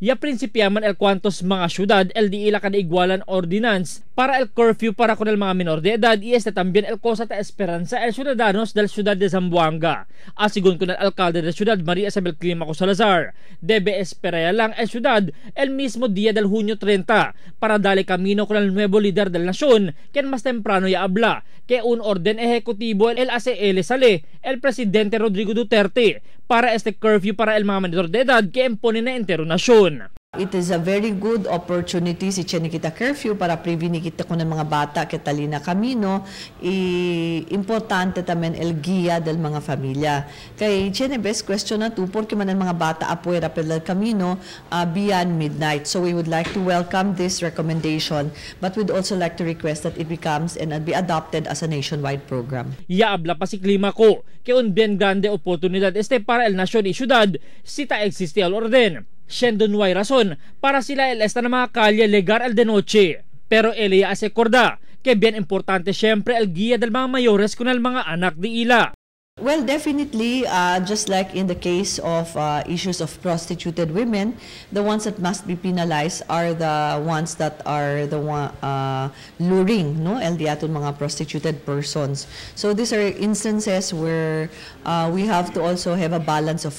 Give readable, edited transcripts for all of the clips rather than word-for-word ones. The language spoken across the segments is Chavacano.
Ya prinsipiaman el cuantos mga syudad el di ila kada igualan ordinance para el curfew para con el mga menor de edad y este también el cosa ta esperanza el ciudadanos del ciudad de Zamboanga. Asigun con el alcalde de ciudad María Isabel Climaco Salazar, debe esperar lang el ciudad el mismo día del junio 30 para darle camino con el nuevo líder de la nación, quien más temprano ya habla que un orden ejecutivo el ACL sale el presidente Rodrigo Duterte para este curfew para el mga menor de edad que impone na entero nación. It is a very good opportunity si tiene kita curfew para prevenir kita con el mga bata que talina camino y importante también el guía del mga familia. Kay tiene best question na tu porque man el mga bata afuera per el camino beyond midnight. So we would like to welcome this recommendation, but we'd also like to request that it becomes and be adopted as a nationwide program. Yaabla pa si Climaco que un bien grande oportunidad este para el nación y ciudad si ta existe el orden. Siendo no hay razón para sila el esta na mga kalye legar el de noche. Pero Elia hace corda que bien importante siempre el guía del mga mayores con el mga anak di ila. Well, definitely, just like in the case of issues of prostituted women, the ones that must be penalized are the ones that are the one luring, no, el diaton mga prostituted persons. So these are instances where we have to also have a balance of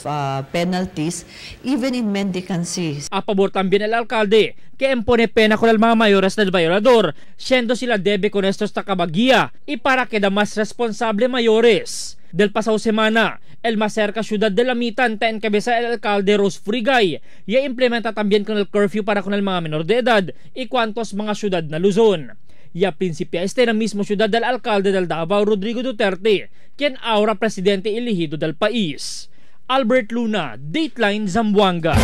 penalties, even in mendicancy. A pabor también el alcalde, que impone pena con el mga mayores del violador, siendo sila debe con estos takabaguía y para queda más responsable mayores. Del pasado semana, el más cerca ciudad de Lamitan ta encabeza el alcalde Rose Furigay, ya implementa también con el curfew para con el mga menor de edad y cuantos mga ciudad na Luzon. Ya principia este na mismo ciudad del alcalde del Davao Rodrigo Duterte, quien ahora presidente elegido del país. Albert Luna, Dateline Zamboanga.